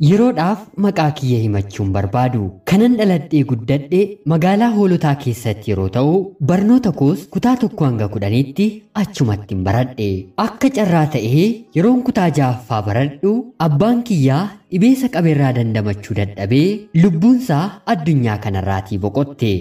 Yeroodhaaf maqaa kiyya himachuun barbaadu. Kanan dhaladhee guddadhe magaalaa Hoolotaa keessatti yeroo ta'u, barnoota koos kutaa 1 hanga 10tti achumatti hin baradhe. Akka carraa ta'ee yeroon kutaa 6ffaa baradhu abbaan kiyyaa dhibeessa qabeerraa dandamachuu dadhabee lubbuunsaa addunyaa kanarraatii boqotte.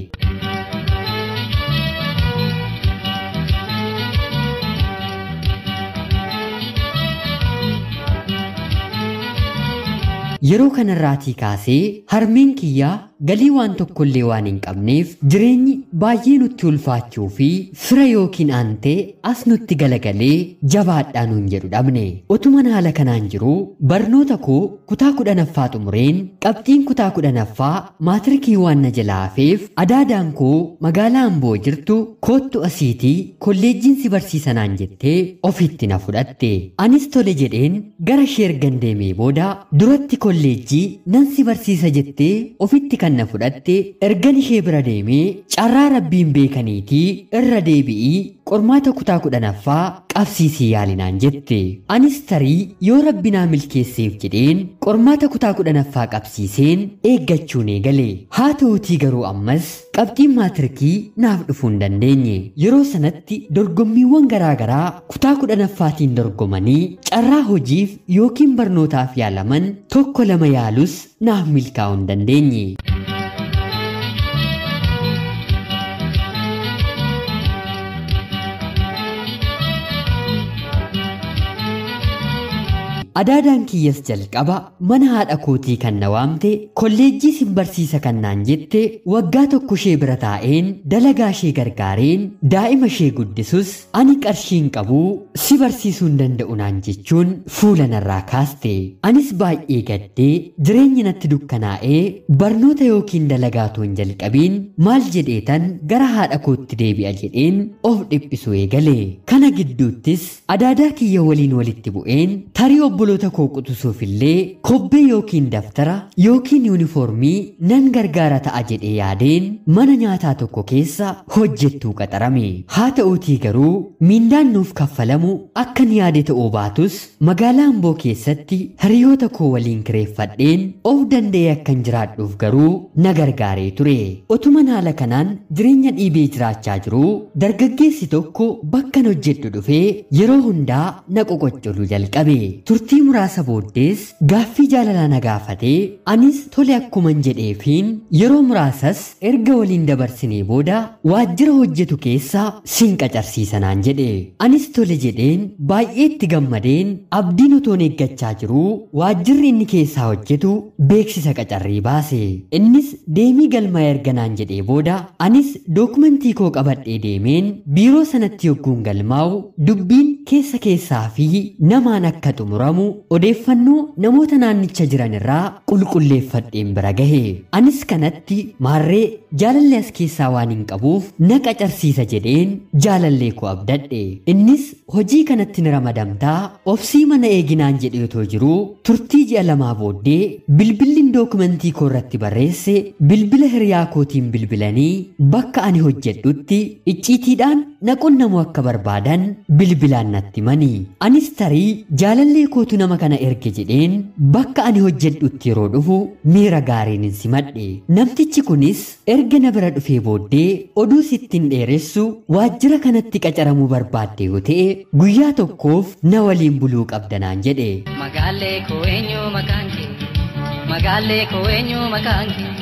Yeroo kanarraatii kaasee harmeen kiyyaa galii waan tokkollee waan hin qabneef jireenyi baay'ee nutti ulfaachuu fi fira yookiin aantee as nutti galagalee jabaadhaa nuun jedhu dhabne. Otuman haala kanaan jiru barnoota koo kutaa 10ffaa xumureen qabxiin kutaa 10ffaa maatirikii waan na jalaa hafeef adaadaan koo magaalaa Amboo jirtu koottu asiitii kolleejjiin si barsiisanaan jettee ofitti na fudhatte. Anis tole jedheen gara ishee ergan deemee booda duratti kolleejjii nan si barsiisa jettee ofitti kan na fudhatte ergan ishee bira deemee carraa rabbiin beekaniitii irra deebi'ii qormaata kutaa 10ffaa qabsiisii yaalinaan jette. Anis tarii yoo rabbi naa milkeesseef jedheen qormaata kutaa 10ffaa qabsiiseen eeggachuun eegale. Haa ta'uutii garuu ammas qabxiin maatirikii naaf dhufuu hin dandeenye. Yeroo sanatti dorgommiiwwan garaagaraa kutaa 10ffaatiin dorgomanii carraa hojiif yookiin barnootaaf yaalaman tokko lama yaalus naaf milkaa'uu hin dandeenye. Adaadaan kiyyas jalqaba mana haadha kootii kan na waamte kolleejjii sin barsiisa kan naan jette waggaa tokko ishee bira taa'een dalagaa ishee gargaareen daa'ima ishee guddisus ani qarshii hin qabu si barsiisuu hin danda'u naan jechuun fuula narraa kaaste. Anis baay'ee gaddee jireenyi natti dukkanaa'ee barnoota yookiin dalagaa otoo hin jalqabiin maal jedheetan gara haadha kootti deebi'a jedheen of dhiphisuu eegale. Kana gidduuttis adaadaa kiyya waliin walitti bu'een tarii obboloota koo quxisuuf illee kobbee yookiin daftara yookiin yuunifoormii nan gargaara ta'a jedhee yaadeen mana nyaataa tokko keessa hojjettuu qaxarame. Haa ta'uutii garuu miindaan nuuf kaffalamu akkan yaade ta'uu baatus magaalaa Amboo keessatti hiriyoota koo waliin kireeffadheen of danda'ee akkan jiraadhuuf garuu na gargaaree ture. Otuman haala kanaan jireenya dhiibee jiraachaa jiruu dargaggeessi tokko bakkan hojjedhu dhufee yeroo hundaa na qoqoccoluu jalqabe. Turtii muraasa booddees gaaffii jaalalaa na gaafatee anis tole akkuman jedheefiin yeroo muraasas erga waliin dabarsinee booda waajjira hojjetu keessa sin qacarsiisanaan jedhe. Anis tole jedheen baay'ee itti gammadeen abdiin otoon eeggachaa jiruu waajjirri inni keessaa hojjetu beeksisa qacarrii baase. Innis deemii galmaa erganaan jedhee booda anis dookumentii koo qabadhee deemeen biiroo sanatti yogguun galmaa'u dubbiin keessa keessaa fi namaan akka xumuramu odeeffannoo namoota naannicha jiran irraa qulqulleeffadheen bira gahe. Anis kanatti maarree jaalallee as keessaa waan hin qabuuf na qacarsiisa jedheen jaalallee koo abdadhe. Innis hojii kanatti ni ramadamtaa obsii mana eeginaan jedhee otoo jiruu turtii ji'a 2 booddee bilbilli dookumentii koo irratti barreesse bilbila hiriyaa kootiin bilbilanii bakka ani hojjedhutti icciitiidhaan na qunnamuu akka barbaadan bilbilaan natti himani. Anis tarii jaalallee kootu nama kana erge jedheen bakka ani hojjedhutti yeroo dhufu miira gaariin hin simadhe. Namtichi kunis erga na bira dhufee booddee oduu sittin dheeressu waajjira kanatti qacaramuu barbaadde yoo ta'e guyyaa tokkoof na waliin buluu qabdanaan jedhe. Magaalee koo eenyu maqaan kee? Magaalee koo eenyu maqaan kee?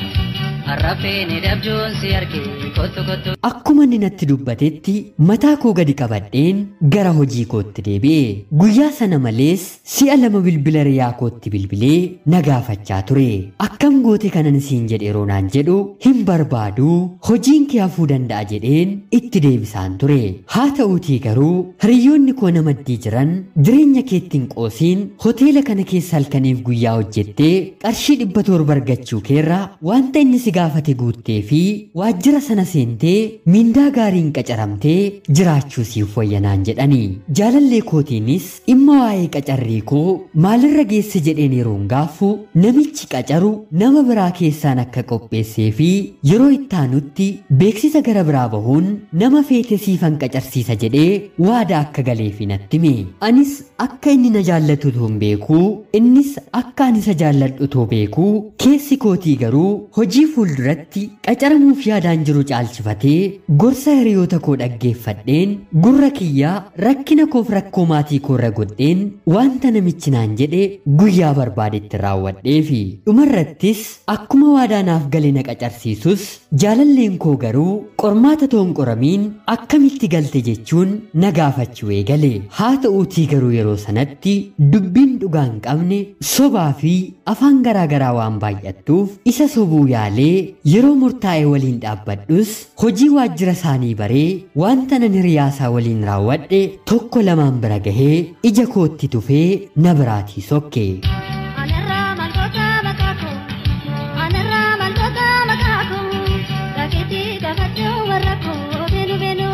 Arrafeen dabjuun si arge kottu kottu. Akkuma inni natti dubbatetti mataa koo gadi qabadheen gara hojii kootti deebi'e. Guyyaa sana malees si'a 2 bilbila hiriyaa kootti bilbilee na gaafachaa ture. Akkam goote kanan siin jedhe yeroo naan jedhu hin barbaadu hojiin kee hafuu danda'a jedheen itti deebisaan ture. Haa ta'uutii garuu hiriyoonni koo na maddii jiran jireenya keetti hin qoosiin hoteela kana keessa halkaniif guyyaa hojjettee qarshii 700 argachuu keerra wanta inni si gaafate guuttee fi waajjira sana seentee mindaa gaariin qacaramtee jiraachuu siif wayyanaan jedhani. Jaalallee kootiinis dhimma waa'ee qacarrii koo maalirra geesse jedheen yeroon gaafu namichi qacaru nama biraa keessaan akka qopheessee fi yeroo ittaanutti beeksisa gara biraa bahuun nama feete siifan qacarsiisa jedhee waada akka galeefi natti hime. Anis akka inni na jaallatu utuu hin beekuu, innis akka ani isa jaalladhu utuu beekuu, keessi kootii garuu hojii fuulduratti qacaramuuf yaadaan jiru caalchifatee gorsa hiriyoota koo dhaggeeffadheen gurra kiyyaa rakkina koof rakkoo maatii koorra godheen wanta namichi naan jedhe guyyaa barbaadetti raawwadheefi. Dhumarrattis akkuma waadaa naaf gale na qacarsiisus jaalalleen koo garuu qormaata toon qoramiin akkamitti galte jechuun na gaafachuu eegale. Haa ta'uutii garuu yeroo sanatti dubbiin dhugaa hin qabne sobaa fi afaan garaa garaa waan baay'attuuf isa sobuu yaalee yeroo murtaa'e waliin dhaabbadhus hojii waajjira isaanii baree wanta nan hiriyaasaa waliin raawwadhe tokko lamaan bira gahee ija kootti tufee na biraatii sokke. Anarraa maltoota maqaa koo, anarraa maltoota maqaa koo, rakkeetti gaafachuu warra koo beenu beenu.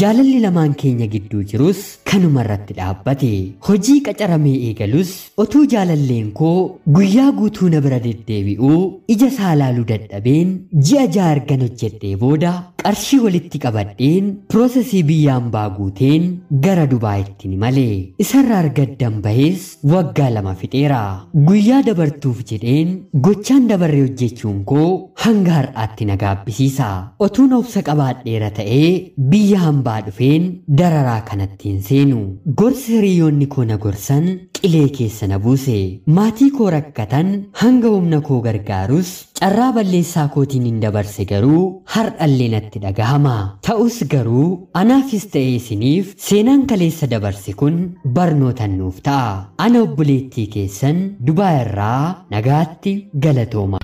Jaalalli lamaan keenya gidduu jirus kanuma irratti dhaabbate. Hojii qacaramee eegalus otuu jaalalleen koo guyyaa guutuu na bira deddeebi'uu ija isaa laaluu dadhabeen ji'a 6 ergan hojjedhee booda qarshii walitti qabadheen piroosesii biyya hambaa guuteen gara Dubaayitti ni male. Isarraa argaddan bahees waggaa 2 fixeera. Guyyaa dabartuuf jedheen gochaan dabarree hojjechuun koo hanga har'aatti na gaabbisiisa. Otuun obsa qabaadheera ta'ee biyya hambaa dhufeen dararaa kanatti hin seenu. Gorsi hiriyoonni koo na gorsan qilee keessa na buuse. Maatii koo rakkatan hanga humna koo gargaarus carraa balleessaa kootiin hin dabarse garuu har'allee natti dhagahama. Ta'us garuu anaafis ta'ee isiniif seenaan kaleessa dabarse kun barnoota nuuf ta'a. Ana obboleettii keessan Dubaa irraa nagaatti galatooma.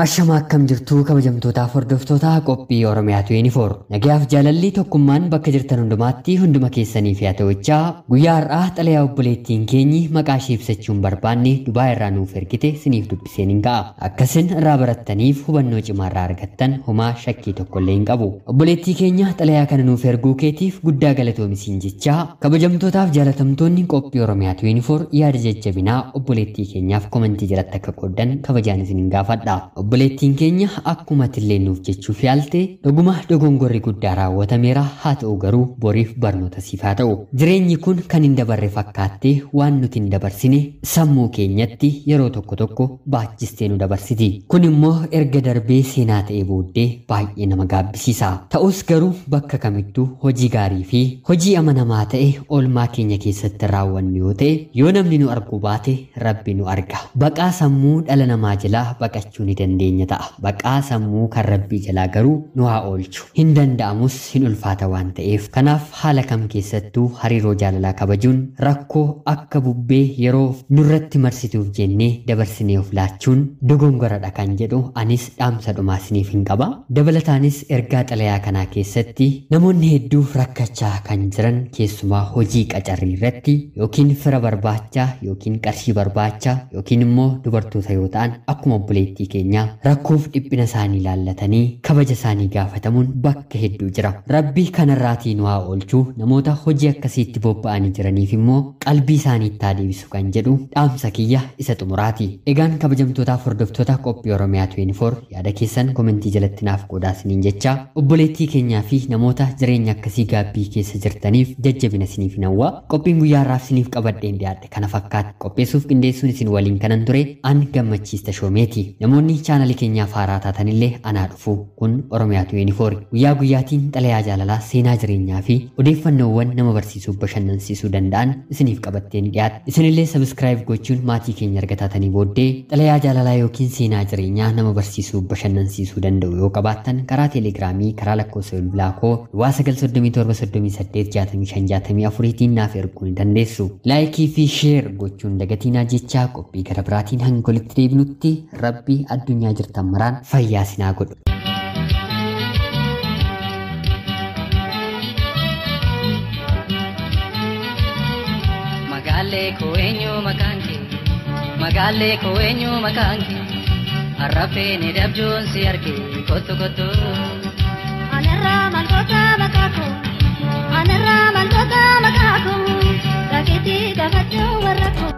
Ashama akkam jirtuu kabajamtootaaf hordoftoota qophii Oromiyaa 24. Nagayaaf jaalalli tokkummaan bakka jirtan hundumaatti hunduma keessaniif haa ta'uchaa guyyaa har'aa xalayaa obboleettiin keenyi maqaa ishee ibsachuun barbaanne Dubaa irraa nuuf ergite siniif dubbiseen hin ga'a. Akkasin irraa barattaniif hubannoo cimaa irraa argattan homaa shakkii tokkollee hin qabu. Obboleettii keenya xalayaa kana nuuf erguu keetiif guddaa galatoomisiin jechaa kabajamtootaaf jaalatamtoonni qophii Oromiyaa 24 yaada jajjabinaa obboleettii keenyaaf komentii jalatti akka qooddan kabajaan isin hin gaafadha. Obboleettiin keenya akkuma tillee nuuf jechuuf yaalte dhuguma dogongorri guddaa raawwatameera. Haa ta'u garuu boriif barnoota siif haa ta'u. Jireenyi kun kan hin dabarre fakkaattee waan nuti hin dabarsine sammuu keenyatti yeroo tokko tokko baachistee nu dabarsiti. Kun immoo erga darbee seenaa ta'ee booddee baay'ee nama gaabbisiisa. Ta'us garuu bakka kamittuu hojii gaarii fi hojii amanamaa ta'e oolmaa keenya keessatti raawwannu yoo ta'e yoo namni nu arguu baate Rabbi nu arga. Baqaa sammuu dhala namaa jalaa baqachuu ni dandeenya ta'a. Baqaa sammuu kan Rabbii jalaa garuu nu haa oolchu. Hin danda'amus hin ulfaata waan ta'eef. Kanaaf haala kam keessattuu hariiroo jaalalaa kabajuun rakkoo akka bubbee yeroo nurratti marsituuf jennee dabarsinee of laachuun dogongoradha kan jedhu anis dhaamsa dhumaa isiniif hin qaba. Dabalataanis ergaa xalayaa kanaa keessatti namoonni hedduu rakkachaa kan jiran keessumaa hojii qacarrii irratti yookiin fira barbaacha yookiin qarshii barbaacha yookiin immoo dubartoota yoo ta'an akkuma obboleettii keenyaa rakkoof dhiphina isaanii ilaallatanii kabaja isaanii gaafatamuun bakka hedduu jira. Rabbi kanarraatii nu haa oolchuu. Namoota hojii akkasiitti bobba'anii jiraniif immoo qalbii isaanii itti haa deebisu kan jedhu dhaamsa kiyya isa xumuraati. Egaan kabajamtootaaf hordoftoota qophii Oromiyaa 24 yaada keessan komentii jalatti naaf qoodaa isiniin jecha obboleettii keenyaa fi namoota jireenya akkasii gaabbii keessa jirtaniif jajjabina isiniif hawwa. Qophiin guyyaa har'aaf isiniif qabadheen dhiyaadhe kana fakkaata. Qopheessuuf qindeessuun isin waliin kanan ture an Gammachiis Tashoomeeti. Namoonni chaanalii keenyaaf haaraa taatanillee anaa dhufu. Kun Oromiyaa 24 guyyaa guyyaatiin xalayaa jaalalaa seenaa jireenyaa fi odeeffannoowwan nama barsiisuuf bashannansiisuu danda'an isiniif qabatteen dhiyaadha. Isinillee sabiskiraayib gochuun maatii keenya argataatanii booddee xalayaa jaalalaa yookiin seenaa jireenyaa nama barsiisuuf bashannansiisuu danda'u yoo qabaattan karaa teelegiraamii karaa lakkoofsa bilbilaa koo 937 38 65 naaf erguu ni dandeessu. Laayikii fi sheer gochuun dagatiinaa jechaa qophii gara biraatiin hanga walitti deebinutti Rabbi addunyaa jirtan maraan fayyaa sinaa godhu. Magaalee koo eenyu maqaan kee? Magaalee koo eenyu maqaan kee? Arrafee ni dabjuun si arge kottu kottu. Anarraa maal goota maqaa koo? Anarraa maal goota maqaa koo? Rakeetii gaafachuu warra koo.